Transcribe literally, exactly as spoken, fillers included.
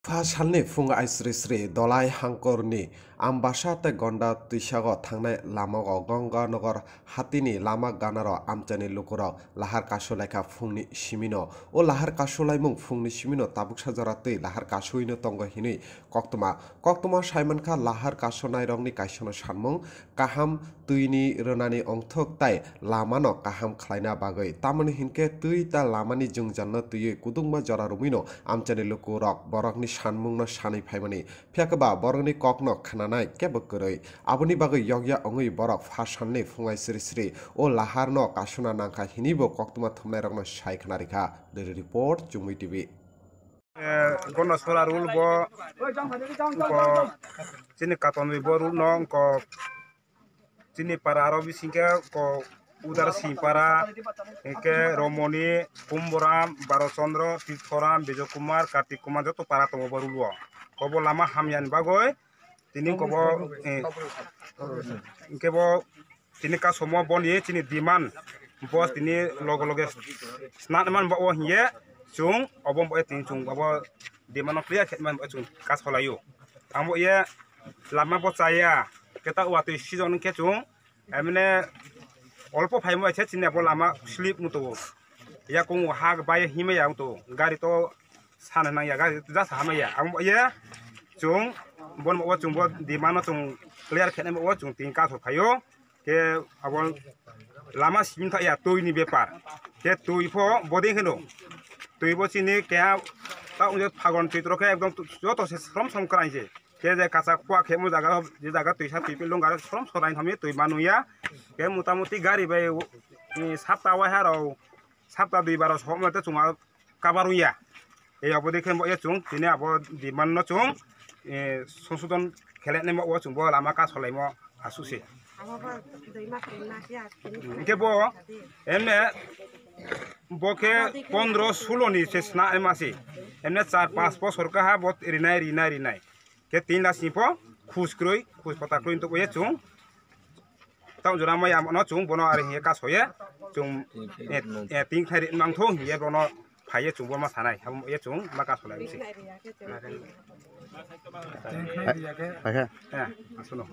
Pha salni phung aisri sri Dolai Hangkorni Ambasa tei Gonda twisago thangnai lamao Ganganagar hatini lama ganaro amchaini lukurok lahar kasulaikha phungni simino. O lahar kasulaimung phungni simino tabuksa jora twi lahar kasuino tongo hinwi koktwma. Koktwma saimankha lahar kasunairokni kaisano sanmung kaham twini rwnani ongthok tai lamano kaham khlaina bagwi. Tamoni hinkhe twi ta lamani jwngjalno twiwi kudukma jora romwino amchaini lukurok borokni sanmungno sanwi phaimani. Phiya khe ba borokni kokno khnanai kebo kwrwi. Aboni bagwi yokya wngwi borok pha salni phungai sri sri o laharno kasuna nangkha hinwibo koktwma thumnairokno sai khna rikha. Bureau Report, Chumui T V. Eh, Gonda Sora rule bo, bo chini Katonwi bo rule no, ko chini para aro bisingke ko Udar Singpara, hinkhe Romoni, Kumboram, Barochandra, Tirthoram, Bijoy Kumar, Kartik Kumar, joto para tongo bo rule o. Kobo lama hamyani bagwi tini kobo, eh, hinkhe bo tini kasomo boni chini demand bo tini loge loge snam man bo o hiye chung obo bo tini chung obo demand no clear khe man bo chung kasolaio. Ang bo ye lama bo chaya keta watwi season khe chung emne olpo phaimo se chini bo lama slip muto yakung hak bai himaya muto gari to sana nang ya gari ja sa hamaya ang bo ye chung bon bo chung bo demand no chung clear khe bo chung tin kaso phaio. Khe abo lama simi thaya twi ni bepar. Khe twi pho boding kheno. Twi bo chini keha ta unjo phagon chitro khe ekdom joto se srom srom kwrang se. Khe je kacha khua khe mo jaga je jaga twisa twi pilung garo srom sorai thami twi manuya. Khe mota moti gari bai sapta wai haro sapta dui baro sok mate chunga kabar wngya. Ei abo de khe bo ye chung tini abo demand no chung, eh, sonsodon kheleknai mo o chung bo lama ka solaimo asuk se. Hinkhe bo emne bo khe pondro sulo ni se sna ema se. Emne char panch bosor kaha bo rinai, rinai, rinai. Khe tin las ni pho khus kroi, khus pata kroi to ye chung. Tang jora maya no chung bono ari hiye kasoye chung, eh, eh, tin khai mang thung hiye bono phaiye chung bo ma sanai. Ham ye chung ma kasolai se. Hai, hai. Eh, asuno.